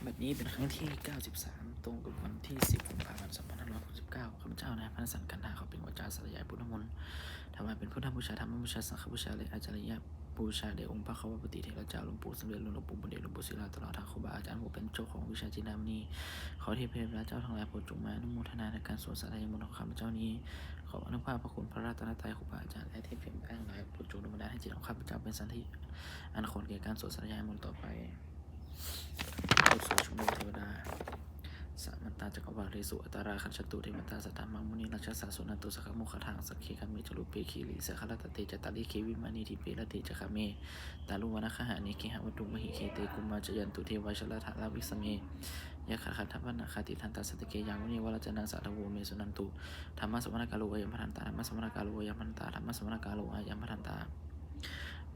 ບັດນີ້ເປັນຄັ້ງທີເກົ້າສິບສາມ ຕົງກັບວັນທີສິບ ກຸມພາພັນ ສອງພັນຫ້າຮ້ອຍຫົກສິບເກົ້າ ຂ້າພະເຈົ້າ ນາຍພັນສັນ ກັນທາ ຂໍເປັນວາຈາສາທະຍາຍພຸດທະມົນ ຖວາຍເປັນພຸດທະບູຊາ ທຳມະບູຊາ ສັງຄະບູຊາ ແລະ ອາຈາລະຍະບູຊາແດ່ອົງພະຄະວາປະຕິເຖລະເຈົ້າ ຫຼວງປູ່ສົມເດັດ ຫຼວງປູ່ບຸນເດດ ຫຼວງປູ່ສິລາຕະຫຼອດທັງຄູບາອາຈານຜູ້ເປັນເຈົ້າຂອງວິຊາຈິນດາມະນີ. ຂໍເທບເທວະດາເຈົ້າທັງຫຼາຍ ໂປດຈົ່ງມາອະນຸໂມທະນາໃນການສວດສາທະຍາຍມົນຂອງຂ້າພະເຈົ້ານີ້. ຂໍອະນຸພາບພະຄຸນພະລັດຕະນະໄຕ ຄູບາອາຈານ ແລະ ເທບເທວະດາທັງຫຼາຍ ໂປດຈົ່ງດົນບັນດານໃຫ້ຈິດຂອງຂ້າພະເຈົ້າເປັນສັນທິ ອັນຄວນແກ່ການສວດສາທະຍາຍມົນຕໍ່ໄປ. ບົດສວດຊຸມນຸມເທວະດາ. Samantā cakkavāḷesu atrāgacchantu devatā, saddhammaṃ munirājassa suṇantu saggamokkhadaṃ. Sagge kāme ca rūpe girisikharataṭe cantalikkhe vimāne, dīpe raṭṭhe ca gāme taruvanagahane gehavatthumhi khette, bhummā cāyantu devā jalathalavisame yakkhagandhabbanāgā, tiṭṭhantā santike yaṃ munivaravacanaṃ sādhavo me suṇantu. Dhammassavanakālo ayambhadantā. Dhammassavanakālo ayambhadantā. Dhammassavanakālo ayambhadantā.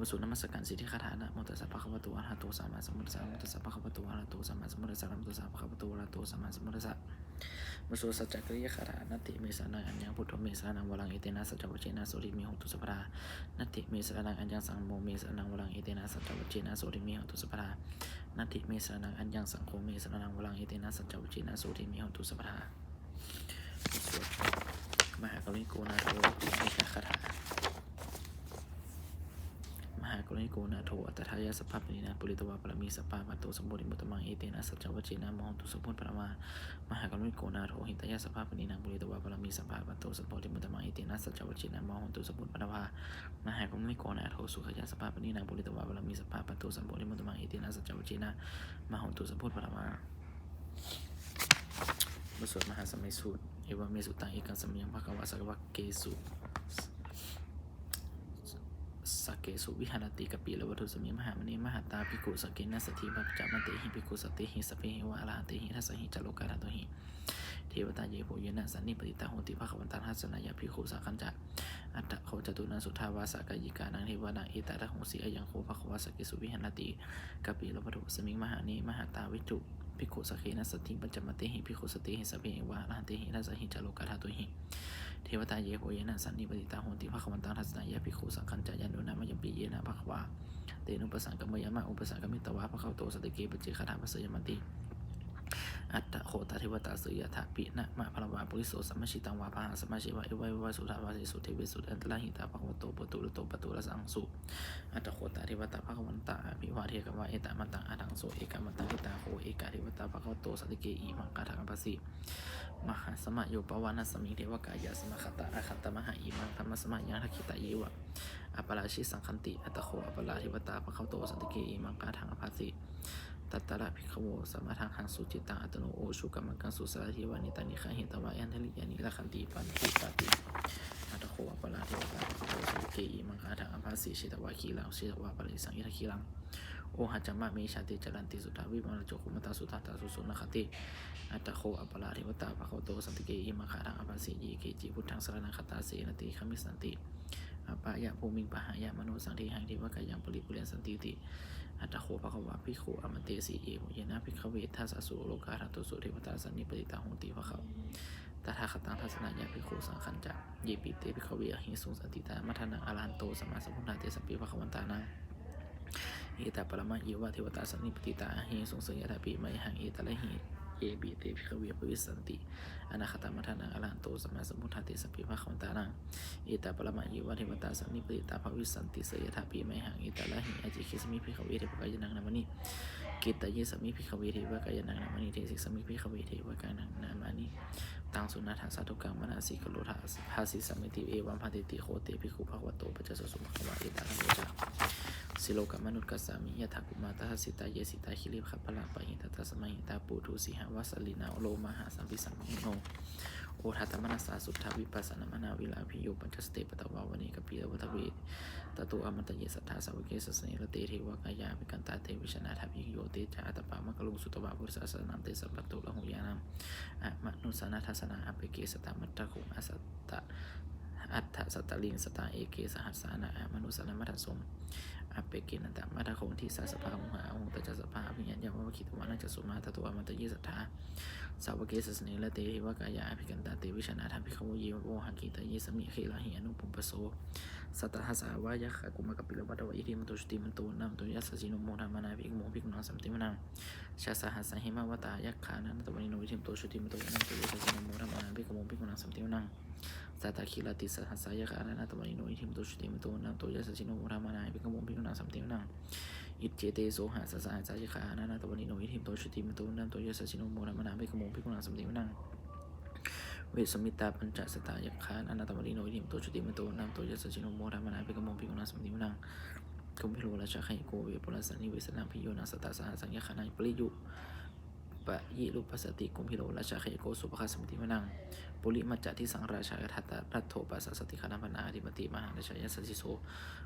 ບົດສວດນະມັດສະການສິດທິກາຖາ. Namo tassa bhagavato arahato sammāsambuddhassa. Namo tassa bhagavato arahato sammāsambuddhassa. Namo tassa bhagavato arahato sammāsambuddhassa. ບົດສວດສັດຈະກິລິຍາກາຖາ. Natthi me saraṇaṃ aññaṃ, buddho me saraṇaṃ varaṃ, etena saccavajjena sotthi me hotu sabbadā. Natthi me saraṇaṃ aññaṃ, dhammo me saraṇaṃ varaṃ, etena saccavajjena sotthi me hotu sabbadā. Natthi me saraṇaṃ aññaṃ, saṅgho me saraṇaṃ varaṃ, etena saccavajjena sotthi me hotu sabbadā. ບົດສວດມະຫາກາລຸນິໂກນາໂຖ ຕິເມຕາກາຖາ. Mahākāruṇiko nātho atthāya sabbapāṇinaṃ, pūretvā pāramī sabbā patto sambodhimuttamaṃ, etena saccavajjena mā hontu sabbupaddavā. Mahākāruṇiko nātho hitāya sabbapāṇinaṃ, pūretvā pāramī sabbā patto sambodhimuttamaṃ, etena saccavajjena mā hontu sabbupaddavā. Mahākāruṇiko nātho sukhāya sabbapāṇinaṃ, pūretvā pāramī sabbā patto sambodhimuttamaṃ, etena saccavajjena mā hontu sabbupaddavā. ບົດສວດມະຫາສະໄໝສູດ. Evaṃ me sutaṃ. Ekaṃ samayaṃ bhagavā sakkesu, sakkesu viharati kapilavatthusmiṃ mahāvane mahatā bhikkhusaṅghena saddhiṃ pañcamattehi bhikkhusatehi sabbeheva arahantehi. Dasahi ca lokadhātūhi devatā yebhuyyena sannipatitā honti bhagavantaṃ dassanāya bhikkhusaṅghañca. Atha kho catunnaṃ suddhāvāsakāyikānaṃ devānaṃ etadahosi: Ayaṃ kho bhagavā sakkesu viharati kapilavatthusmiṃ mahāvane mahatā bhikkhusaṅghena saddhiṃ pañcamattehi bhikkhusatehi sabbeheva arahantehi. Dasahi ca lokadhātūhi devatā yebhuyyena sannipatitā honti bhagavantaṃ dassanāya bhikkhusaṅghañca. Yannūna mayampi yena bhagavā tenupasaṅkameyyāma, upasaṅkamitvā bhagavato santike paccekagāthā bhāseyyāmāti. Atha kho tā devatā seyyathāpi nāma balavā puriso sammiñjitaṃ vā bāhaṃ sammiñjitaṃ vā, evameva suddhāvāsesu devesu antarahitā bhagavato purato pāturahaṃsu. Atha kho tā devatā bhagavantaṃ abhivādetvā etaṃ mantaṃ aṭṭhaṃsu. Ekamantaṃ ṭhitā kho ekā devatā bhagavato santike imaṃ gāthaṃ abhāsi: Mahāsamayo pavanasmiṃ devakāyā samāgatā, āgatamha imaṃ dhammasamayaṃ dakkhitāyeva aparājitasaṅghanti. Atha kho aparā devatā bhagavato santike imaṃ gāthaṃ abhāsi: Tatra bhikkhavo samādahaṃsu cittaṃ attano ujukamakaṃsu, sārathīva nettāni gahetvā indriyāni rakkhanti paṇḍitāti. Atha kho aparā devatā bhagavato santike imaṃ gāthaṃ abhāsi: Chetvā khīlaṃ chetvā palighaṃ indakhīlaṃ ohaccamanejā, te caranti suddhā vimalā cakkhumatā sudantā susunāgāti. Atha kho aparā devatā bhagavato santike imaṃ gāthaṃ abhāsi: Ye keci buddhaṃ saraṇaṃ gatāse, natthi gamissanti apāyabhūmiṃ, pahāya mānusaṃ dehaṃ, devakāyaṃ paripūressantīti. Atha kho bhagavā bhikkhū āmantesi: Yebhuyyena bhikkhave dasasu lokadhātūsu devatā sannipatitā honti bhagavantaṃ tathāgataṃ dassanāya bhikkhusaṅghañca. Yepi te bhikkhave ahesuṃ atītamaddhānaṃ arahanto sammāsambuddhā, tesampi bhagavantānaṃ etaparamāyeva devatā sannipatitā ahesuṃ, seyyathāpi mayhaṃ etarahi. Yepi te bhikkhave bhavissanti anāgatamaddhānaṃ arahanto sammāsambuddhā, tesampi bhagavantānaṃ etaparamāyeva devatā sannipatitā bhavissanti, seyyathāpi mayhaṃ etarahi. Ācikkhissāmi bhikkhave devakāyānaṃ nāmāni, kittayissāmi bhikkhave devakāyānaṃ nāmāni, desissāmi bhikkhave devakāyānaṃ nāmāni. Taṃ suṇātha sādhukaṃ manasikarotha bhāsissāmīti. Evaṃ bhanteti kho te bhikkhū bhagavato paccassosuṃ. Bhagavā etadavoca: Silokamanukassāmi, yattha bhummā tadassitā, ye sitā girigabbharaṃ, pahitattā samāhitā, puthū sīhāva sallīnā, lomahaṃsābhisambhuno, odātamanasā suddhā, vippasannamanāvilā, bhiyyo pañcasate ñatvā, vane kāpilavatthave. Tato āmantayi satthā, sāvake sāsane rate, devakāyā abhikkantā, te vijānātha bhikkhavo. Te ca ātappamakaruṃ, sutvā buddhassa sāsanaṃ, tesampāturahu ñāṇaṃ, amanussāna dassanaṃ, appeke satamaddakkhuṃ, asatta ອັດຖະສັດຕະລິງ ສະຕາ ເອເກ ສະຫັດສານະອາມະນຸສານັງ ມັດທະສົງ ອັບເປເກ ນັນຕະມະທະໂຄ ທິສາ ສະພາ ໂມຫະອາໂຫ ຕະຈາ ສະພາ ອະພິຍາຍະ ວາວະຄີ ທະວານະ ຈາສຸມາ ທະໂທ ອາມັນຕະຢີ ສັດທາ ສາວະເກ ສາສະເນ ລະເຕ ເທວະກາຍາ ອະພິກຳຕາ ເຕ ວິຊານາຖາ ພິກຂະໂວ ເຍ ໂວຫະກິຕາ ເຍ ສະມິ ເຄລາ ເຮ ອະນຸປຸບປະໂສ ສັດຕະຫັດສາ ວາ ຍັກຂະ ກຸມມະກະປິລະວະທະວາ ອິດທິມັນໂຕ ຈຸຕິມັນໂຕ ວັນນະມັນໂຕ ຍະສາສິໂນ ໂມທະມານາ ພິກຂະໂມ ພິກຂະໜັງ ສະມັນຕິວະນັງ ຊາສະຫັດສາ ເຮມະວະຕາ ຍັກຂາ ນານະຕະວະລິໂນ ອິດທິມັນໂຕ ຈຸຕິມັນໂຕ ວັນນະມັນໂຕ ຍະສາສິໂນ ໂມທະມານາ ພິກຂະໂມ ພິກຂະໜັງ ສະມັນຕິວະນັງ ສາຕະຄີລະຕິສະຫັດສາ ຍັກຂາ ນານະຕະວະລິໂນ ອິດທິມັນໂຕ ຈຸຕິມັນໂຕ ວັນນະມັນໂຕ ຍະສາສິໂນ ໂມທະມານາ ພິກຂະໂມ ພິກຂະໜັງ ສະມັນຕິວະນັງ ອິດເຈເຕ ໂສຫະສະສະຫັດສາ ຍັກຂາ ນານະຕະວະລິໂນ ອິດທິມັນໂຕ ຈຸຕິມັນໂຕ ວັນນະມັນໂຕ ຍະສາສິໂນ ໂມທະມານາ ພິກຂະໂມ ພິກຂະໜັງ ສະມັນຕິວະນັງ ເວສະມິດຕາ ປັນຈະສັດຕາ ຍັກຂາ ນານະຕະວະລິໂນ ອິດທິມັນໂຕ ຈຸຕິມັນໂຕ ວັນນະມັນໂຕ ຍະສາສິໂນ ໂມທະມານາ ພິກຂະໂມ ພິກຂະໜັງ ສະມັນຕິວະນັງ ຄຸມພິໂລ ລາຊະຄະເຍໂກ ເວປຸລະສະນິເວສະນະ ພິໂຍນາສະຕາ ສະຫັດສັງ ຍັກຂາ ນາຍປະລິຍຸ ປະຍິລຸປັດສະຕິ ກຸມພິໂລ ລາຊະຄະເຍໂກ ໂສພະຄະ ສະມັນຕິວະນັງ ປຸລິມັດຈະທິສັງ ລາຊາທັດຕະລັດໂທ ປັດສາສະຕິ ຄະນະພັນນາ ອະທິປະຕິ ມະຫາລາຊາ ຍະສາສິໂສ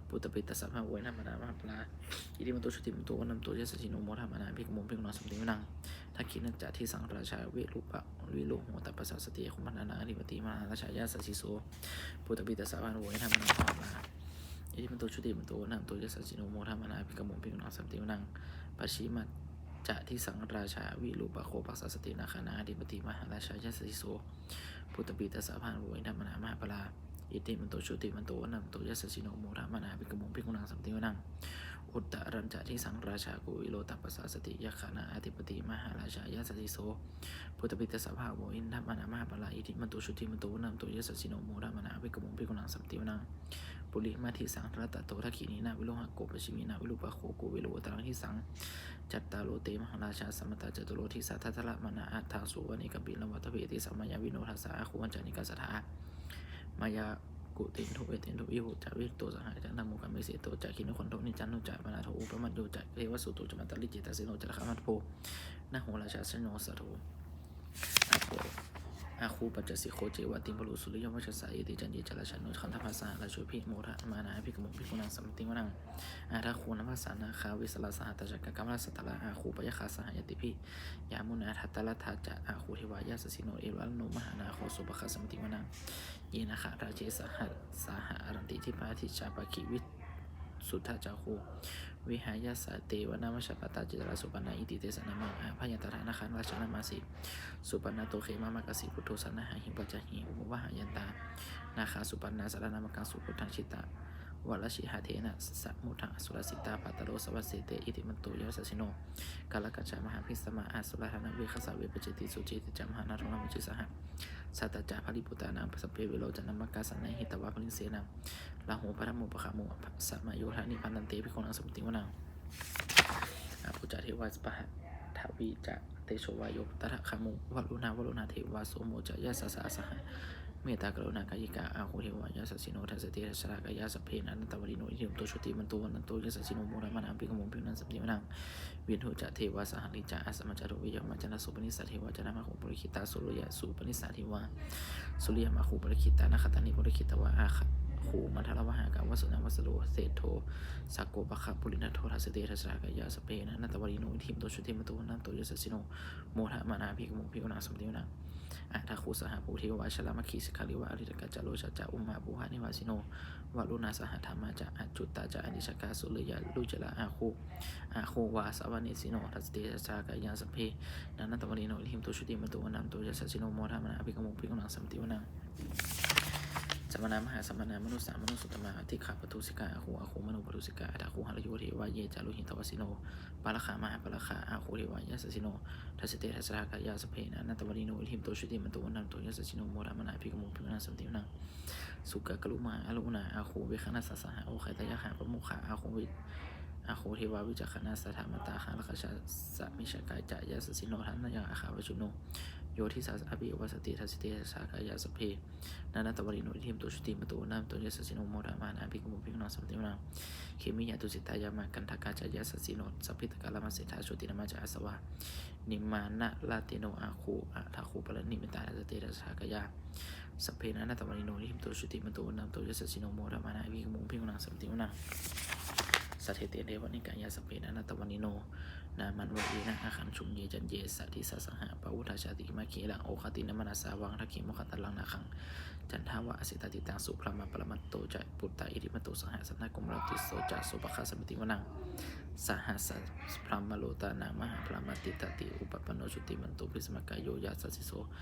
ປຸດຕະປິດຕະສະພາໂວ ນະມະນາມະຫາປະລາ ອິດທິມັນໂຕ ຈຸຕິມັນໂຕ ວັນນະມັນໂຕ ຍະສາສິໂນ ໂມທະມານາ ພິກຂະໂມ ພິກຂະໜັງ ສະມັນຕິວະນັງ ທັກຂິນະຈະທິສັງ ລາຊາ ເວລຸປະ ວິລຸໂຫຕະປັດສາສະຕິ ຄຸມພັນນາ ອະທິປະຕິ ມະຫາລາຊາ ຍະສາສິໂສ ປຸດຕະປິດຕະສະພາໂວ ນະມະນາມະຫາປະລາ ອິດທິມັນໂຕ ຈຸຕິມັນໂຕ ວັນນະມັນໂຕ ຍະສາສິໂນ ໂມທະມານາ ພິກຂະໂມ ພິກຂະໜັງ ສະມັນຕິວະນັງ ປັດຊິມັດຈະທິສັງ ລາຊາ ວິລຸປະໂຄ ປັດສາສະຕິ ນາຄານາ ອະທິປະຕິ ມະຫາລາຊາ ຍະສາສິໂສ ປຸດຕະປິດຕະສະພາໂວ ນະມະນາມະຫາປະລາ ອິດທິມັນໂຕ ຈຸຕິມັນໂຕ ວັນນະມັນໂຕ ຍະສາສິໂນ ໂມທະມານາ ພິກຂະໂມ ພິກຂະໜັງ ສະມັນຕິວະນັງ ອຸດຕະຣັນຈະທິສັງ ລາຊາ ກຸວິໂລຕະປັດສາສະຕິ ຍັກຂານາ ອະທິປະຕິ ມະຫາລາຊາ ຍະສາສິໂສ ພຸດທະປິດຕະສະພາໂວ ນະມະນາມະຫາປະລາ ອິດທິມັນໂຕ ຈຸຕິມັນໂຕ ວັນນະມັນໂຕ ຍະສາສິໂນ ໂມທະມານາ ພິກຂະໂມ ພິກຂະໜັງ ສະມັນຕິວະນັງ ປຸລິມະທິສັງ ລັດຕະໂຕ ທັກຂິນີນາ ວິໂລຫະໂກ ປັດຊິມີນາ ວິຣູປະໂຄ ກຸເວໂລ ອຸດຕະຣັງທິສັງ ຈັດຕາໂລ ເຕ ມະຫາລາຊາ ສະມັນຕະ ຈະຕຸໂລ ທິສາ ທັດທະລະມະນາ ອັດຖາ ສຸວັນນີກະປິລະວະທະເວ ເອ ເຕ ສາ ມາຍາວິໂນ ທັດສາ ອາຄູ ບັນຈານິກາ ສັດຖາ ມາຍາ ກຸເຕນໂທ ເອເຕນໂທ ວິຫຸ ຈະ ວິຫຸໂຕ ສະຫະ ຈັນທະໂມ ກາເມເສໂຕ ຈະ ຄິນະຄົນໂທ ນິຈັນໂນ ຈະ ມະນາໂທ ອຸປະມັດໂຍ ຈະ ເທວະສຸໂຕ ຈະ ມັນຕະລິ ເຈຕະເສໂນ ຈະ ລະຄະມັນໂພ ນະໂຫລາຊາ ຊະໂນ ສະໂທ ອາໂຄ ອາຄູ ປັນຈະສິໂຄ ເຈວະ ຕິມະໂລ ສຸລິຍະ ວັດຊະສາ ເອ ເຕ ຈັນເຍ ຈະ ລາຊາໂນ ຄັນທະພາ ສະຫະ ລາໂຊ ພິໂມທະມານາ ພິກຂະໂມ ພິກຂະໜັງ ສະມັນຕິວະນັງ ອາທະໂຄ ນະພາສາ ນາຄາ ເວສະລາ ສະຫະ ຕາຈັກກະ ກຳມະລາ ສັດຕະລາ ອາຄູ ປະຍາຄາ ສະຫະ ຍາຕິພິ ຍາມຸນາ ທັດຕະລະທາ ຈະ ອາຄູ ເທວາ ຍະສະສິໂນ ເອລາໂນ ມະຫານາໂຄ ໂສພະຄະ ສະມັນຕິວະນັງ ເຍນະຄະ ຣາເຈ ສະຫະ ສາຫະ ອະລັນຕິ ທິພາ ທິຈາ ປະຄິ ວິ ສຸດທະຈາໂຄ ວິຫາຍະສາ ເຕວະນາມະຊະປະຕາ ເຈຕະລາ ສຸປັນນາ ອິຕິເຕສະນາມັງ ອາພະຍັນຕະທາ ນາຄາ ລາຊານາມາສີ ສຸປັນນາໂຕ ເຂມາມະກະສີ ພຸດໂທ ສານະຫາຫິ ປັດຈະຫິ ອຸປະວະຫາຍັນຕາ ນາຄາ ສຸປັນນາ ສາລະນາມະກັງ ສຸພຸດທັງ ຈິດຕະວະລະຊິຫະ ເທນະ ສະມຸດທັງ ອະສຸລະສິຕາ ພະຕະໂລ ສະວັດເສ ເຕ ອິຕິມັນໂຕ ຍະສາສິໂນ ກາລະກັນຈາ ມະຫາພິສະມະ ອະສຸລະທານະ ເວຄະສາ ເວປະເຈຕິ ສຸເຈຕິຈາ ມະຫານາໂທ ນາມະຈິດສະຫະ ສັດຕະຈະ ພະລິປຸດຕານັງ ພະສະເປ ເວໂລຈະນະມະກາ ສະນະຫິຕະວາ ພະລິງເສນະ ລາໂຫ ປະທະໂມ ປະຄະໂມ ສະມະໂຍ ທານິ ພັນຕັນເຕ ພິກຂຸນັງ ສະມັນຕິວະນັງ ອະປຸຈະ ເທວາ ປະທະວີຈະ ເຕໂຊວາໂຍ ຕະທະຄະໂມ ວະລຸນາ ວະລຸນາ ເທວາ ໂສໂມຈະ ຍະສະສາ ສະຫະ ເມດຕາ ກະລຸນາກາຍິກາ ອາໂຄ ເທວາ ຍະສະສິໂນ ທັດສະເຕ ທັດສະລາກາຍາ ສັບເພ ນານະຕະວະລິໂນ ອິທິມຸນໂຕ ໂຊຕິມຸນໂຕ ວັນນະໂຕ ຍະສະສິໂນ ໂມທະມານາ ພິກຂະໂມ ພິກຂຸນັງ ສະມັນຕິວະນັง ວິນທຸຈະ ເທວາ ສະຫະລິຈາ ອາສະມະຈະ ໂທ ວິຍະມະຈະນະ ສຸປະນິສສາ ເທວາ ຈະນະມະໂຄ ປຸລິຄີຕາ ສຸລິຍະ ສຸປະນິສສາ ເທວາ ສຸລິຍະມະໂຄ ປຸລິຄີຕາ ນະຄະຕານິ ປຸລິຄີຕະວາ ອາໂຄ ມັນທະລະວະຫາກາ ວະສຸນາ ວະສະໂລ ເສດໂທ ສາໂກ ປະຄະ ປຸລິນະໂທ ທັດສະເຕ ທັດສະລາກາຍາ ສັບເພ ນານະຕະວະລິໂນ ອິທິມຸນໂຕ ໂຊຕິມຸນໂຕ ວັນນະໂຕ ຍະສະສິໂນ ໂມທະມານາ ພິກຂະໂມ ພິກຂຸນັງ ສະມັນຕິວະນັງ ອາທະໂຄ ສະຫະພູ ເທວາ ຊະລະມະຄີ ສິກຂະລິວາ ອະລິຕະກະ ຈະໂລຊະ ຈະ ອຸມມະ ປູຫະນິວາສິໂນ ວະລຸນາ ສະຫະທຳມາ ຈະ ອາຈຸດຕາ ຈະ ອະນິສກາ ສຸລິຍະ ລຸຈະລະ ອາໂຄ ອາໂຄ ວາສະວະເນສິໂນ ທັດສະເຕ ທັດສະລາກາຍາ ສັບເພ ນານະຕະວະລິໂນ ອິທິມຸນໂຕ ໂຊຕິມຸນໂຕ ວັນນະໂຕ ຍະສະສິໂນ ໂມທະມານາ ພິກຂະໂມ ພິກຂຸນັງ ສະມັນຕິວະນັງ ສະມະນາ ມະຫາສະມະນາ ມະນຸດສາ ມະນຸດໂສດຕະມາ ອາທິກຂາ ປະຕູສິກາ ອາຄູ ອາຄູ ມະໂນ ປະຕູສິກາ ອາທະຄູ ຫະລະໂຍ ເທວາ ເຍ ຈາລຸຫິ ຕະວະສິໂນ ປາລະຄາ ມະຫາປາລະຄາ ອາຄູ ເທວາ ຍະສະສິໂນ ທັດສະເຕ ທັດສະລາກາຍາ ສັບເພ ນານະຕະວະລິໂນ ອິທິມຸນໂຕ ໂຊຕິມຸນໂຕ ວັນນະໂຕ ຍະສະສິໂນ ໂມທະມານາ ພິກຂະໂມ ພິກຂຸນັງ ສະມັນຕິວະນັງ ສຸກະກະລຸມາ ອະລຸນາ ອາຄູ ເວຄະນະສະສະຫະ ໂອຄາຍຕະຍະຫະ ປະໂມຄາ ອາຄູ ເວ ອາຄູ ເທວາ ວິຈັກຂະນາ ສະຖາມະຕາ ຄາລະຄະຊາ ສະມິຊະກາ ຈະ ຍະສະສິໂນ ທັນນະຍັງ ອາຄາ ວະຈຸໂນ ໂຍທິສາ ອະພິວາສະຕິ ທັດສະເຕ ທັດສະລາກາຍາ ສັບເພ ນານະຕະວະລິໂນ ອິທິມຸນໂຕ ໂຊຕິມຸນໂຕ ວັນນະໂຕ ຍະສະສິໂນ ໂມທະມານາ ພິກຂະໂມ ພິກຂຸນັງ ສະມັນຕິວະນັງ ເຂມິຍະຕຸສິຕາ ຍາມາ ກັນທະກາ ຈະ ຍະສະສິໂນ ສະພິດຕະກາ ລະມະເສທາ ໂຊຕິນາມາ ຈະ ອາສະວາ ນິມມານະລາເຕໂນ ອາຄູ ອາທະຄູ ປະລະນິມິຕາ ທັດສະເຕ ທັດສະລາກາຍາ ສັບເພ ນານະຕະວະລິໂນ ອິທິມຸນໂຕ ໂຊຕິມຸນໂຕ ວັນນະໂຕ ຍະສະສິໂນ ໂມທະມານາ ພິກຂະໂມ ພິກຂຸນັງ ສະມັນຕິວະນັງ ສະເທເຕ ເທວະນິກາຍາ ສັບເພ ນານະຕະວະລິໂນ ນາມັນວະເອນະ ອາຄັນຊຸງເຍ ຈັນເຍສະ ທິສາສະຫະ ປະວຸດທາຊາຕິ ມະເຄລັງ ໂອຄະຕິນະມະນະສາວັງ ທັກເຂ ໂມຄະຕະລັງ ນາຄັງ ຈັນທາວະ ອາເສຕະຕິຕັງ ສຸພຣາມະປະລະມັດໂຕ ຈະປຸດຕາ ອິທິມະໂຕ ສະຫະສະນະໂກມະລະຕິດໂສ ຈະໂສພະຄາສະມິຕິວະນັງ ສະຫັດສະພຣາມະໂລຕະນັງ ມະຫາພຣາມະຕິດຕະຕິ ອຸປະປັນໂນ ຈຸຕິມັນໂຕ ພິສະມະກາໂຍ ຍະສະສິໂສ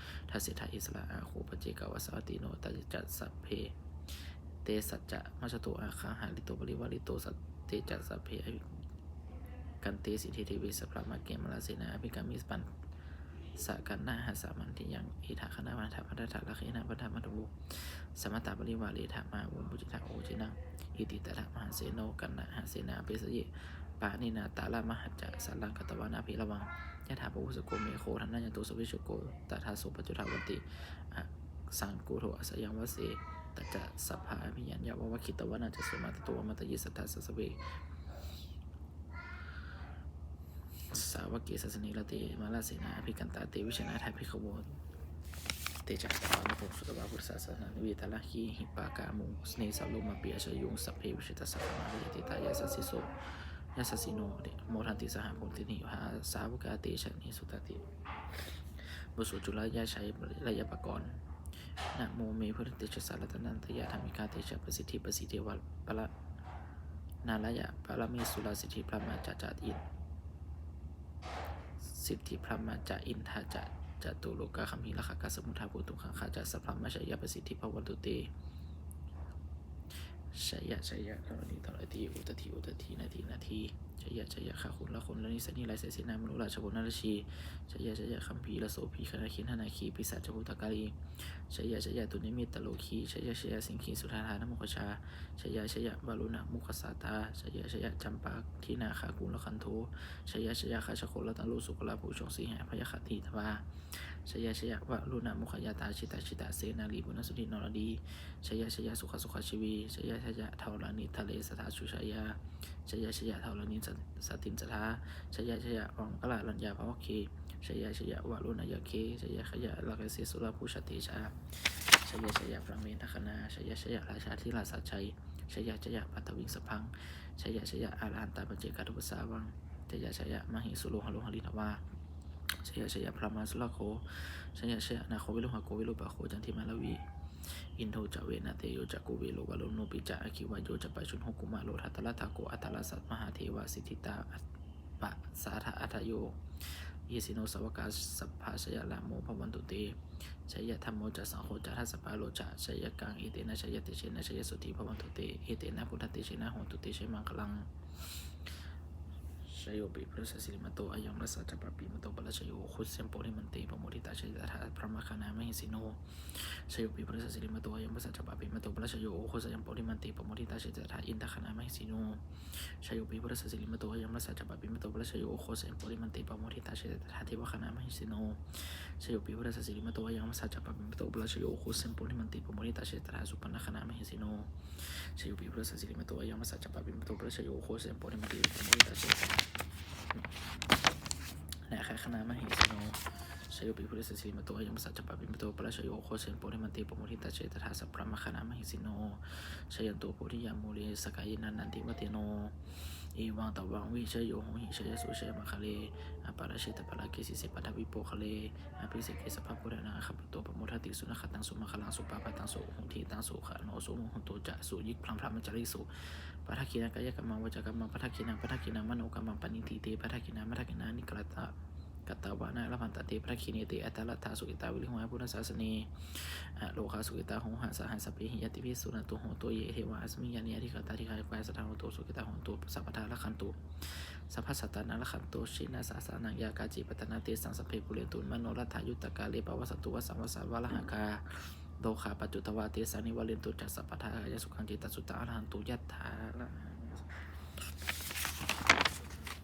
ທະເສຖາ ອິດສະລະອາໂຄ ປະເຈກະວາສະວັດຕິໂນ ເຕຈະສັບເພ ເຕສັດຈະມັດສະໂຕ ອາຄາຫາລິໂຕ ປະລິວາລິໂຕ ສັດເຕຈະສັບເພ ອະວິ ກັນເຕສິເທ ເທເວ ສະພຣາມະເກມະລະເສນາ ອະພິກາມິສປັນສະກັນນະຫັດສະມັນທິຍັງ ເອທະຄະນະມະທະພັນທະທະ ລະເຄນະພັນທະມັດຖຸ ສະມະຕາປະລິວາເຣທະ ມະຫາໂວ ມຸດຕິຕາ ໂອເຈນະ ອິຕິຕະທະ ມະຫາເສໂນ ກັນນະຫະເສນາ ເປສະເຍ ປານີນາ ຕາລະມະຫັດຈະ ສະລັງກະຕະວານາ ເພລະວັງ ຍະຖາ ປະໂວສະໂກ ເມໂຄ ທັນນະຍະໂຕ ສະວິຊໂຊໂກ ຕະທາໂສ ປັດຈຸທາວັນຕິ ອະ ສັງກູໂທ ອະສະຍັງວະເສ ຕັດຈະສັບພາ ອະພິຍັນຍາວະ ວັກຂິຕະວານາ ຈະໂສ ມາຕະໂຕ ອະມາຕະເຍ ສັດທາສະສະເວ ສາວະເກ ສາສະເນ ລະເຕ ມາລະເສນາ ອະພິກັນຕາ ເຕ ວິຊານາ ທາພິກຂະໂວ ເຕຈະຕະວານະໂພ ສຸຕະວາ ພຸດທະສາສະນາ ເວຕາລະຄີ ຫິປາກາມຸງ ເນສາໂລມາປິ ອາຊະຍຸງ ສັບເພ ວິຊິຕາສະຂາມາ ວິຈິກິດຕາ ຍະສັດສິໂສ ຍະສັດສິໂນ ໂມທັນຕິ ສະຫະໂພທິນີ ສາວະກາ ເຕຊະເນ ສຸຕາຕິ ວະໂສ ຈຸລະຍະໄຊ ລະຍະປະກອນ ນະໂມເມ ພຸດທະເຕຊະສາ ລັດຕະນະຕະຍະທຳມິກາ ເຕຊະປະສິດທິ ປະສີເດວະ ປະລະ ນາລາຍະ ປະລະເມສຸລາ ສິດທິພຣາມາ ຈະຈະອິນ ສິດທິພຣາມາ ຈະອິນທາ ຈະຈະຕຸໂລກາຄຳພີ ລະຂະກາ ສະມຸດທາ ໂພຕຸງຄະ ຄາ ຈະ ສະພຣາມະ ໄຊຍະປະສິດທິ ພະວັນຕຸເຕ ໄຊຍະ ໄຊຍະ ທໍລະນີ ທໍລະຕີ ອຸດຕະຖີ ອຸດຕະຖີ ນະທີ ນະທີ ໄຊຍະ ໄຊຍະ ຄະຄຸນ ລະຄຸນ ລະນີ ສະນີ ລາຍ ໄຊເສນາ ມະໂນລາ ຊະໂພນາລະຊີ ໄຊຍະ ໄຊຍະ ຄຳພີ ລະໂສພີ ຄະນະຄີ ທະນະຄີ ປີສາດ ຈະໂພຕະກາລີ ໄຊຍະ ໄຊຍະ ຕຸນິມິດຕະໂລຄີ ໄຊຍະ ໄຊຍະ ສິງຄີ ສຸທາທາ ນະໂມຄະຊາ ໄຊຍະ ໄຊຍະ ວະລຸນະ ມຸຂະສາຕາ ໄຊຍະ ໄຊຍະ ຈຳປາທິນາຄາກຸນລະຄັນໂທ ໄຊຍະ ໄຊຍະ ຄະຊະໂຄລະຕະລຸ ສຸກະລະພູຊົງສີຫະ ພະຍາຄະທິທະວາ ໄຊຍະ ໄຊຍະ ວະລຸນະ ມຸຂະຍາຕາ ຊິຕາ ຊິຕະເສນາລີ ບຸນນະສຸດທິ ນໍລະດີ ໄຊຍະ ໄຊຍະ ສຸຂະ ສຸຂະຊີວີ ໄຊຍະ ໄຊຍະ ທໍລະນີ ທະເລສະຖາ ສຸໄຊຍາ ໄຊຍະ ໄຊຍະ ທໍລະນີ ສະ ສະຕິນສະຖາ ໄຊຍະ ໄຊຍະ ວັງກະລະລັນຍາ ພະວັກຄີ ໄຊຍະ ໄຊຍະ ວະລຸນະຍັກເຄ ໄຊຍະ ໄຊຍະ ລາກະເສ ສຸລະພູຊະເຕຊາ ໄຊຍະ ໄຊຍະ ພຣະເມນທັກຄະນາ ໄຊຍະ ໄຊຍະ ລາຊາທິລາຊາໄຊ ໄຊຍະ ໄຊຍະ ປັດທະວິງສະພັງ ໄຊຍະ ໄຊຍະ ອະລະຫັນຕາປັນເຈກາທຸປະສາວັງ ໄຊຍະ ໄຊຍະ ມະຫິສຸໂລຫະໂລຫະລິນທະວາ ໄຊຍະ ໄຊຍະ ພຣະມາສຸລະໂຄ ໄຊຍະ ໄຊຍະ ນາໂຄ ວິໂລຫະໂກ ວິໂລປະໂຄ ຈັນທິມາລະວີ ອິນໂທຈະ ເວນະເຕໂຍຈະ ກຸເບໂລ ວະລຸນໂນປິຈະ ອະຄິວະໂຍຈະ ປະຊຸນໂຮ ກຸມາໂລ ທັດຕະລະທະໂກ ອັດຕະລະສະ ມະຫາເທວາ ສິດທິຕາ ປະສາທະ ອັດທະໂຍ ເຍສິໂນ ສາວະກາ ສັບພະ ໄຊຍະລາໂມ ພະວັນຕຸເຕ ໄຊຍະທຳໂມຈະ ສັງໂຄຈະ ທັດສະປາໂລຈະ ໄຊຍະກັງ ເອເຕນະ ໄຊຍະເຕເຊນະ ໄຊຍະໂສຕີ ພະວັນຕຸເຕ ເອເຕນະ ພຸດທະເຕເຊນະ ໂຫຕຸເຕ ໄຊມັງຄະລັງ ໄຊໂຍປິ ພຸດທະສະສິລິມະໂຕ ອາຍັງມັດສະຈະ ປາປິມະໂຕ ປະລາຊະໂຍ ໂອໂຄ ຊະຍັງ ໂປລິມັນເຕ ປະໂມທິຕາ ໄຊຍະຕະຖາ ພຣະມະຄະນາ ມະຫິສິໂນ ໄຊໂຍປິ ພຸດທະສະສິລິມະໂຕ ອາຍັງມັດສະຈະ ປາປິມະໂຕ ປະລາຊະໂຍ ໂອໂຄ ຊະຍັງ ໂປລິມັນເຕ ປະໂມທິຕາ ໄຊຍະຕະຖາ ອິນທະຄະນາ ມະຫິສິໂນ ໄຊໂຍປິ ພຸດທະສະສິລິມະໂຕ ອາຍັງມັດສະຈະ ປາປິມະໂຕ ປະລາຊະໂຍ ໂອໂຄ ຊະຍັງ ໂປລິມັນເຕ ປະໂມທິຕາ ໄຊຍະຕະຖາ ເທວະຄະນາ ມະຫິສິໂນ ໄຊໂຍປິ ພຸດທະສະສິລິມະໂຕ ອາຍັງມັດສະຈະ ປາປິມະໂຕ ປະລາຊະໂຍ ໂອໂຄ ຊະຍັງ ໂປລິມັນເຕ ປະໂມທິຕາ ໄຊຍະຕະຖາ ສຸປະນະຄະນາ ມະຫິສິໂນ ໄຊໂຍປິ ພຸດທະສະສິລິມະໂຕ ອາຍັງມັດສະຈະ ປາປິມະໂຕ ປະລາຊະໂຍ ໂອໂຄ ຊະຍັງ ໂປລິມັນເຕ ປະໂມທິຕາ ໄຊຍະຕະຖາ ນາຄາຄະນາ ມະຫິສິໂນ ໄຊໂຍປິ ພຸດທະສະສິລິມະໂຕ ອາຍັງມັດສະຈະ ປາປິມະໂຕ ປະລາຊະໂຍ ໂອໂຄ ຊະຍັງ ໂປລິມັນເຕ ປະໂມທິຕາ ໄຊຍະຕະຖາ ສັບພະມະຄະນາ ມະຫິສິໂນ ຊະຍັນໂຕ ໂພທິຍາ ມູເລ ສະກາຍະນາ ນັນທິວັດຕິໂນ ເອວັງຕະວັງ ວິຊະໂຍ ໂຫຫິ ຊະຍະໂສ ຊະຍະມັງຄະເລ ອະປະລາເຊຕະປະລາເກ ສີເສ ປັດຖະວິໂປຄະເລ ອະພິເສເກ ສັບພະໂພທານັງ ອາຄາປຸໂຕ ປະໂມທະຕິ ສຸນະຂະຕັງ ສຸມັງຄະລັງ ສຸພາພະຕັງ ສຸໂຫທິຕັງ ສຸຂະໂນ ສຸມຸໂຫໂຕຈະ ສຸຍິກຂັງ ບຣະມະຈາລີສຸ ປະທັກຂິນະກາຍະກຳມັງ ວາຈາກຳມັງ ປະທັກຂິນະ ປະທັກຂິນະ ມະໂນກຳມັງ ປະນິທິເຕ ປະທັກຂິນາ ປະທັກຂິນາ ນິກະຕະ ກະຕະວານະ ລະພັນຕະເຕ ປະທັກຂິເນເຕ ອັດຕະລັດຖາ ສຸກິຕາ ວິລິໂຫ ອະບຸນນະສາສະເນ ອະໂລຄາ ສຸກິຕາ ໂຫຫະສາຫະ ສັບເປຫິ ຍາຕິພິ ສຸນັນຕຸ ໂຫຕຸ ເຢ ເທວາ ອັສມິຍານິ ອະທິກາຕາ ທິກາຍະ ກາຍະ ສັດທາ ໂຫຕຸ ສຸກິຕາ ໂຫຕຸ ສັບພະທາ ລັກຂັນຕຸ ສັບພະສັດຕານັງ ລັກຂັນຕຸ ຊິນະສາສະນັງ ຍາກາຈິ ປັດຕະນາ ເຕສັງ ສັບເພ ພູເຣນຕຸ ມະໂນລັດຖາ ຍຸດຕະກາເລ ປະວາສັນຕຸ ວັດສະ ວັດສະ ວະລະຫະກາ ໂລຄາ ປັດຈຸດທະວາ ເຕສັງ ນິວາເຣນຕຸ ຈະ ສັບພະທາ ຄາຍັງ ສຸຂັງ ຈິດຕັງ ສຸຕັງ ອະລະຫັນຕຸ ຍັດຖາ ລະ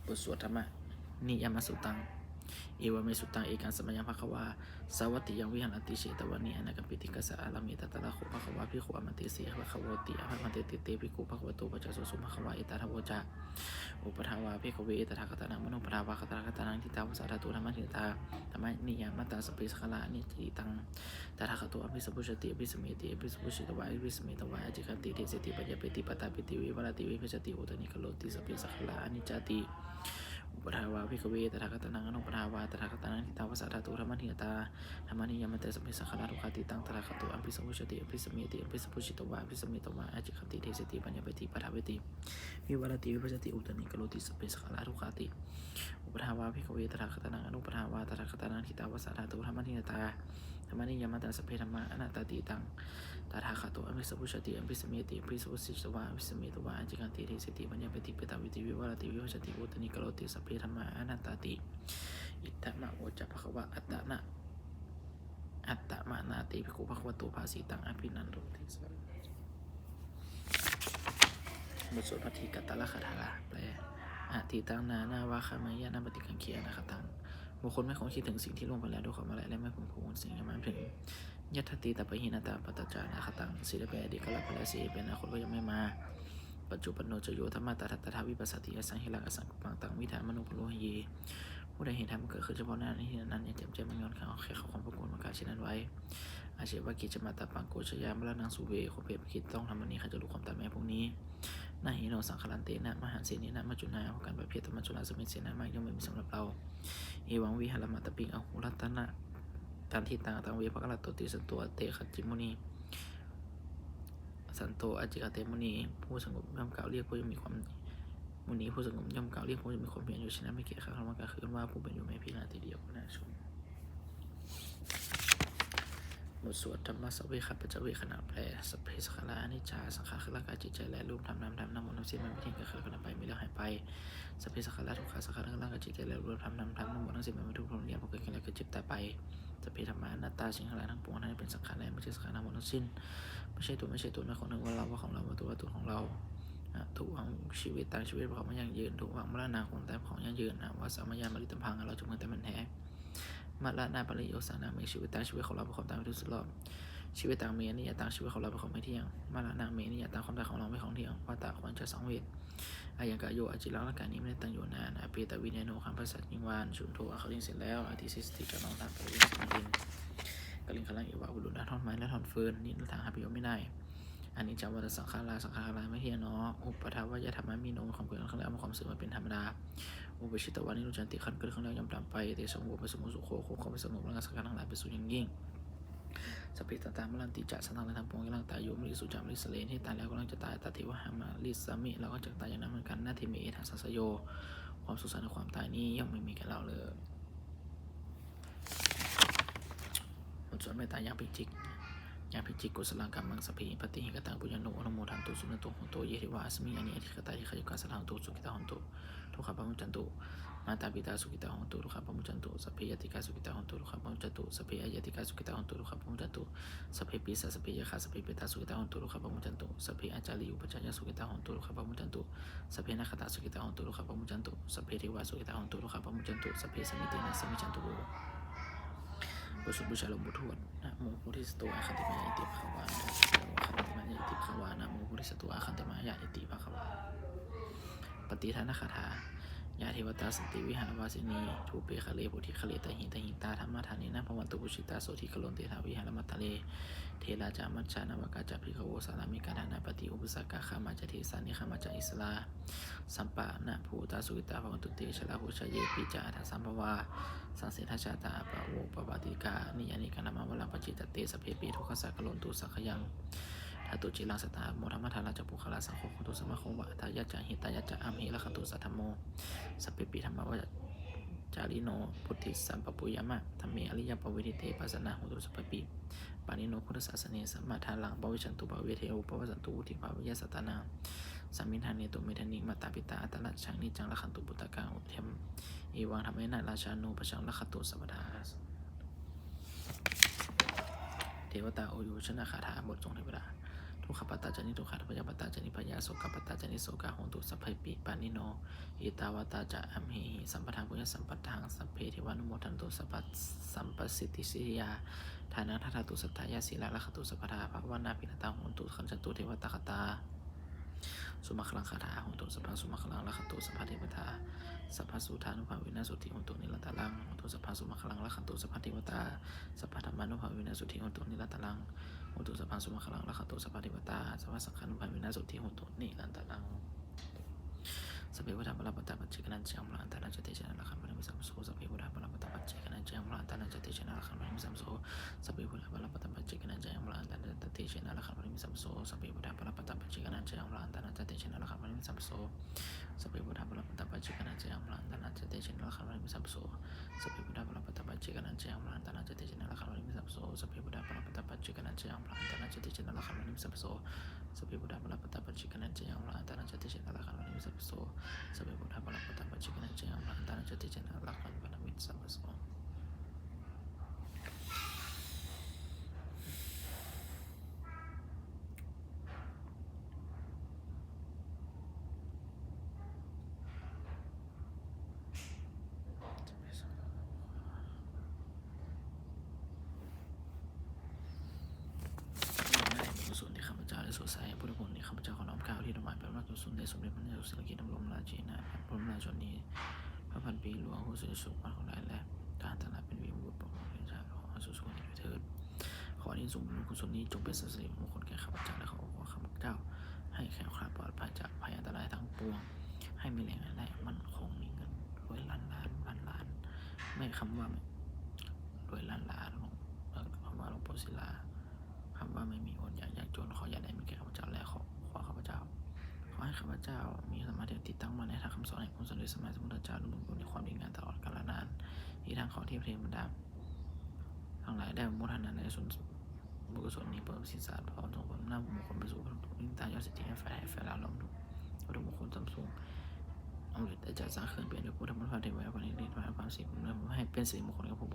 ບົດສວດທຳມະ ນິຍາມະສຸຕັງ ເອວະເມ ສຸຕັງ ເອກັງສະມະຍັງ ພະຄະວາ ສາວັດຕິ ຍັງ ວິຫາຣະຕິ ເຊຕະວະເນ ອະນາກຳປິຕິກະສະ ອາຣາເມ ຕະຕະລະໂຂ ພະຄະວາ ພິກຂຸ ອາມັນເຕ ເສ ພະຄະໂວຕິ ອະພະວັນເຕ ຕິເຕ ພິກຂຸ ພະຄະວະໂຕ ປະຈາໂສ ສຸ ພະຄະວາ ເອຕະທະໂວຈະ ອຸປະທາວາ ພິກຂະເວ ຕະຖາຄະຕານັງ ມະໂນປະທາວາ ຕະຖາຄະຕານັງ ທິຕາວາສາທາຕຸ ທຳມະນິຕາ ທຳມະນິຍາມະຕາ ສັບເພ ສັງຂາຣາ ອະນິດຈັງ ຕະຖາຄະໂຕ ອະພິສຳປຸດສະຕິ ອະພິສຳເມຕິ ອະພິສຳປຸດສິຕະວາ ອະພິສຳເມຕະວາ ອະທິກະຕິ ເດເສຕິ ປັນຍາເປຕິ ປະຕາປິຕິ ວິວາລະຕິ ວິພັດສະຕິ ໂອຕະນິກະໂຣຕິ ສັບເພ ສັງຂາຣາ ອະນິດຈາຕິ Uppādā vā bhikkhave tathāgatānaṃ anuppādā vā tathāgatānaṃ, ṭhitā va sā dhātu dhammaṭṭhitatā dhammaṭṭhiyamantaṃ, sabbe saṅkhārā dukkhāti. Taṃ tathāgato abhisavajjati abhisameti, abhisampujjitvā abhisametvā ācikkhati deseti paññapeti paṭṭhāveti vivarati vibhajati uttānīkaroti, sabbe saṅkhārā dukkhāti. Uppādā vā bhikkhave tathāgatānaṃ anuppādā vā tathāgatānaṃ, ṭhitā va sā dhātu dhammaṭṭhitatā dhammaṭṭhiyamantaṃ, sabbe dhammā anattāti. Taṃ tathāgato abhisavajjati abhisameti, abhisampujjitvā abhisametvā ācikkhati deseti paññapeti paṭṭhāveti vivarati vibhajati uttānīkaroti, sabbe dhammā anattāti. Idamavoca bhagavā. Atta na, attamanā te bhikkhū bhagavato bhāsitaṃ abhinandunti. บทสวดภัททิกตะละคาถา แปล Atītaṃ nānvāgameyya nappaṭikaṅkhe anāgataṃ. บุคคลไม่ควรคิดถึงสิ่งที่ล่วงไปแล้วด้วยความอาลัย และไม่ควรพะวงสิ่งที่ยังไม่มาถึง Yadatītaṃ pahīnantaṃ appattañca anāgataṃ. สิ่งใดเป็นอดีตก็ละไปแล้วเสีย เป็นอนาคตก็ยังไม่มา Paccuppanno ca yo dhammaṃ tattha tattha vipassati, asaṃhiraṃ asaṅkuppaṃ taṃ viddhā manubrūhaye. ผู้ใดเห็นธรรมอันเกิดขึ้นเฉพาะหน้าในที่นั้นๆ อย่างแจ่มแจ้ง ไม่ง่อนแง่นคลอนแคลน เขาควรพะวงประกาศเช่นนั้นไว้ Ajjeva kiccamātappaṃ ko jaññā maraṇaṃ suve. คนผู้ใดไม่คิด ต้องทำบัดนี้ เขาจะรู้ความตายแม้พรุ่งนี้ Na hi no saṅgarantena mahāsenena maccunā, เพราะการผัดเพี้ยนต่อมัจจุราชซึ่งเป็นเสนามาก ย่อมไม่มีสำหรับเรา Evaṃ vihārimātāpiṃ aharattamatanditaṃ, taṃ ve bhagatoti santo ācikkhate muni. Santo ācikkhate muni. ผู้สงบย่อมกล่าวเรียกผู้ยังมีความ Muni ผู้สงบย่อมกล่าวเรียกผู้ยังมีความเพียรอยู่ เช่นนั้นไม่เกียจคร้านกลางวันกลางคืน ว่าผู้เป็นอยู่แม้เพียงราตรีเดียวก็น่าชม บทสวดธัมมสเวคปัจจเวกขณะ แปล Sabbe saṅkhārā aniccā. สังขารคือร่างกายจิตใจและรูปธรรมนามธรรม ทั้งหมดทั้งสิ้นมันไม่เที่ยง เกิดขึ้นแล้วก็ดับไป มีแล้วหายไป Sabbe saṅkhārā dukkhā. สังขารคือร่างกายจิตใจและรูปธรรมนามธรรม ทั้งหมดทั้งสิ้นมันเป็นทุกข์ทรมาน เพราะเกิดขึ้นแล้วแก่เจ็บตายไป Sabbe dhammā anattā. สิ่งทั้งหลายทั้งปวงทั้งที่เป็นสังขารและไม่ใช่สังขาร ทั้งหมดทั้งสิ้น ไม่ใช่ตัว ไม่ใช่ตน ไม่ใช่ของเรา ว่าเรา ว่าของเรา ว่าตัว ว่าตนของเรา Adhuvaṃ jīvitaṃ. ชีวิตเป็นของไม่ยั่งยืน Dhuvaṃ maraṇaṃ. ความตายเป็นของยั่งยืน Avassaṃ mayā maritabbaṃ. เราจะพึงตายเป็นแท้ Maraṇapariyosānaṃ me jīvitaṃ. ชีวิตของเราเป็นของตายไม่เที่ยงสิ้นสุดรอบ Jīvitaṃ me aniyataṃ. ชีวิตของเราเป็นของไม่เที่ยง Maraṇaṃ me aniyataṃ. ความตายของเราเป็นของเที่ยง Vata ควรจะสังเวช Ayaṃ kāyo aciraṃ rakkhantīti. ไม่ได้ตั้งอยู่นาน Apetaviññāṇo gabbhassa nivāraṃ. สุณโธ อัคคลิงเสร็จแล้ว Adhisessati กำลังทำ Pavīsaṃ ดิน Kaliṅgaraṃ iva บุรุษดังท่อนไม้และท่อนฟืน Niratthaṃ หาประโยชน์มิได้ Aniccā vata saṅkhārā. สังขารทั้งหลายไม่เที่ยงหนอ Uppādavayadhammino. มีความเกิดขึ้นแล้ว มีความเสื่อมมาเป็นธรรมดา Uppajjitvā nirujjhanti. ครั้นเกิดขึ้นแล้วย่อมดับไป Tesaṃ vūpasamo sukho. ความสงบระงับสังขารทั้งหลายเป็นสุขอย่างยิ่ง Sabbe sattā maranti ca. สัตว์ทั้งหลายทั้งปวงย่อมตายอยู่ Mariṃsu ca marissare. ที่ตายแล้วกำลังจะตาย Tathevāhaṃ marissāmi. เราก็จะตายอย่างนั้นเหมือนกัน Natthi me ettha saṃsayo. ความสงสัยในความตายนี้ย่อมไม่มีแก่เราเลย บทสวดเมตตาอย่างเพ็ญจิต อย่างเพ็ญจิต Kusalaṃ kammaṃ sabbehi pattihi kataṃ puññaṃ no anumodantu suṇantu bhonto ye devā asmiṃ anhi adhigatā dīghāyukā sadā hontu sukhitā hontu dukkhā pamuccantu. Mātāpitā sukhitā hontu dukkhā pamuccantu. Sabbe ñātikā sukhitā hontu dukkhā pamuccantu. Sabbe aññātikā sukhitā hontu dukkhā pamuccantu. Sabbe pisā sabbe yakkhā sabbe petā sukhitā hontu dukkhā pamuccantu. Sabbe ācariyupajjhāyā sukhitā hontu dukkhā pamuccantu. Sabbe nakkhattā sukhitā hontu dukkhā pamuccantu. Sabbe devā sukhitā hontu dukkhā pamuccantu. Sabbe sāmīcī nāssamajjhantu. บทสวดบูชาหลวงปู่ทวด Namo bodhisatto āgantimāya iti bhagavā. Namo bodhisatto āgantimāya iti bhagavā. Pattidānagāthā. Yā devatā santi vihāravāsinī, thūpe ghare bodhighare tahiṃ tahiṃ, tā dhammadānena bhavantu pūjitā, sotthiṃ karontedha vihāramaṇḍale. Therā ca majjhā navakā ca bhikkhavo, sārāmikā dānapatī upāsakā, gāmā ca desā nigamā ca issarā, sappāṇabhūtā sukhitā bhavantu te. Jalābujā yepi ca aṇḍasambhavā, saṃsedajātā athavopapātikā, niyyānikaṃ dhammavaraṃ paṭicca te, sabbepi dukkhassa karontu saṅkhayaṃ. Ṭhātu ciraṃ sataṃ āyuṃ dhammādharā ca puggalā, saṅgho hotu samaggo va atthāya ca hitāya ca. Amhe rakkhatu saddhammo, sabbepi dhammacārino, vuḍḍhiṃ sampāpuṇeyyāma, dhamme ariyappavedite. Pasannā hontu sabbepi, pāṇino buddhasāsane, sammādhāraṃ pavecchanto, pāpetha vūpavassantu, vuḍḍhibhāvāya sattānaṃ, samiddhaṃ netu medaniṃ. Mātā pitā atrajaṃ niccaṃ, rakkhantu puttakaṃ udayam, evaṃ dhammena rājāno, pajaṃ rakkhantu sabbadā. ເທວະຕາໂອໂຍຊະນະຄາຖາ ບົດສົ່ງເທວະດາ. Dukkhappattā ca niddukkhā, bhayappattā ca nibbhayā, sokappattā ca nissokā, hontu sabbepi pāṇino. Ettāvatā ca amhehi sambhataṃ puññasampadaṃ, sabbe devānumodantu sabbasampattisiddhiyā. Dānaṃ dadantu saddhāya, sīlaṃ rakkhantu sabbadā, bhāvanābhiratā hontu, gacchantu devatāgatā. Sumaṅgalaṃ gāthā. Hontu sabbaṃ sumaṅgalaṃ, rakkhantu sabbadevatā, sabbasotthānubhāvena, sotthī hontu nirantaraṃ. Hontu sabbaṃ sumaṅgalaṃ, rakkhantu sabbadevatā, sabbadhammānubhāvena, sotthī hontu nirantaraṃ. Hontu sabbaṃ sumaṅgalaṃ, rakkhantu sabbadevatā, sabbasaṅghānubhāvena, sotthī hontu nirantaraṃ. Sabbe buddhā balappattā paccekānañca yaṃ balaṃ, antarañca tejena rakkhaṃ bandhāmi sabbaso. Sabbe buddhā balappattā paccekānañca yaṃ balaṃ, antarañca tejena rakkhaṃ bandhāmi sabbaso. Sabbe buddhā balappattā paccekānañca yaṃ balaṃ, antarañca tejena rakkhaṃ bandhāmi sabbaso. Sabbe buddhā balappattā paccekānañca yaṃ balaṃ, antarañca tejena rakkhaṃ bandhāmi sabbaso. Sabbe buddhā balappattā paccekānañca yaṃ balaṃ, antarañca tejena rakkhaṃ bandhāmi sabbaso. Sabbe buddhā balappattā paccekānañca yaṃ balaṃ, antarañca tejena rakkhaṃ bandhāmi sabbaso. Sabbe buddhā balappattā paccekānañca yaṃ balaṃ, antarañca tejena rakkhaṃ bandhāmi sabbaso. Sabbe buddhā balappattā paccekānañca yaṃ balaṃ, antarañca tejena rakkhaṃ bandhāmi sabbaso. Sabbe buddhā balappattā paccekānañca yaṃ balaṃ, antarañca tejena rakkhaṃ bandhāmi sabbaso. ບຸນກຸສົນທີ່ຂ້າພະເຈົ້າໄດ້ຊົດໃຊ້ໃຫ້ພຸດທະພົນ ທີ່ຂ້າພະເຈົ້າຂໍນ້ອມກ່າວ ທີ່ຖວາຍເປັນບຸນກຸສົນແດ່ສົມເດັດພະນາງເຈົ້າສິລະກິດ ດຳລົງລາຊະກິດໃນແຜ່ນດິນລາວຊົນນີ້ ພະພັນປີຫຼວງ ຜູ້ສະເຫດສຸກມາທັງຫຼາຍ ແລະ ທ່ານທັງຫຼາຍເປັນວີລະບຸລຸດ ປະມຸກເດຊະ ຂໍໃຫ້ສຸກສະຫວັນເທີດ. ຂໍອານິສົງບຸນກຸສົນນີ້ ຈົ່ງເປັນສິລິມງຄົນແກ່ຂ້າພະເຈົ້າ ແລະ ຄອບຄົວຂ້າພະເຈົ້າ ໃຫ້ແຄ້ວຄລາດປອດໄພຈາກໄພອັນຕະລາຍທັງປວງ, ໃຫ້ມີແຮງແລງໝັ້ນຄົງ, ມີເງິນລວຍລ້ານລ້ານ ລ້ານລ້ານ. ແມ່ນຄຳວ່າລວຍລ້ານລ້ານຂອງ ເອີ ຄຳວ່າຫຼວງໂປສິລາ, ຄຳວ່າໄມ່ມີອົດຢາກຍາກຈົນ, ຂໍຢ່າໄດ້ມີແກ່ຂ້າພະເຈົ້າ ແລະ ຄອບຄົວຂ້າພະເຈົ້າ. ຂໍໃຫ້ຂ້າພະເຈົ້າມີສະມາທິຕິດຕັ້ງໝັ້ນໃນທຳຄຳສອນແຫ່ງອົງສົມເດັດສຳມາສຳພຸດທະເຈົ້າ ແລະ ບຸນກຸສົນໃນຄວາມດີງາມຕະຫຼອດການນານ ທີ່ທັງເຂົາເທບເທວະດາ ທັງຫຼາຍໄດ້ອະນຸໂມທະນາໃນບຸນກຸສົນນີ້ ປະສິດສາດພ້ອມສົ່ງຜົນນຳມຸງຄຸນໄປສູ່ທຸກໆດວງວິນຍານ ຍອດສິດທິແຫ່ງຝ່າຍໄທ ຝ່າຍລາວ ລວມທັງວັດຖຸມຸງຄຸນສຳສູງ ອຳນວຍໄດ້ຈັດສ້າງເຄື່ອງເປັນດ້ວຍພຸດທະມົນພະເທວະ ແລະ ພະນິມິດ ພະນາພາມສິບ ເພື່ອໃຫ້ເປັນສິລິມຸງຄຸນແກ່ຜູ້